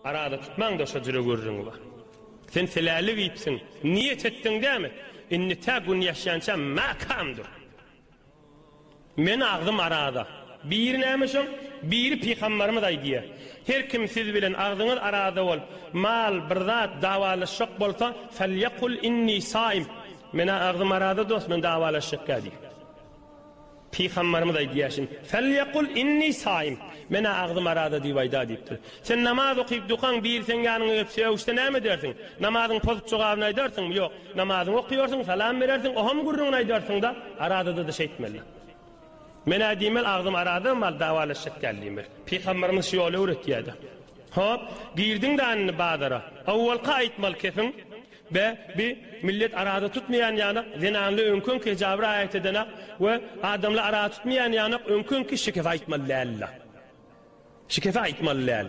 Araza tutmaň-da şo jüre gürrüňi bar. Sen selälik iýipsiň, niýet etdiň dämi? Indi tä gün ýaşýança mäkäm dur. Men agzym araza. Biri näme şoň? Biri pygambarymyz aýdýar. Her kim siz bilen agzyňyz araza bolup, mal, bir zat dawalaşjak bolsa, Felýekul inni saim. Men-ä agzym araza dost, men dawalaşjak-ä diý. Pygambarymyz aýdýar şin, Felýekul inni saim. Men-ä agzym araza diýip aýda diýipdir. Sen namaz okyp dukaň biri seň ýanyňa gelip sögüşse näme edersiň? Namazyňy pozup jogabyny aýdarsyňmy? Ýok. Namazyňy okaýarsyň, salam berersiň, oham gürrüňini aýdarsyň-da, arazada-da şeýtmeli. Men-ä diýmeli, agzym araza, mal dawalaşjak däl diýmeli. Pygambarymyz şu ýoly öwretýär-de. Hop, girdiň-de indi bazara. Owalky aýtmaly kepiň, Be, bi millet araza tutmaýan ýanak, zenanly öňki-öňki hijaby raýat edenak we adamly araza tutmaýan ýanak öňki-öňki şikefe aýtmaly däl-le. Şikefe aýtmaly däl.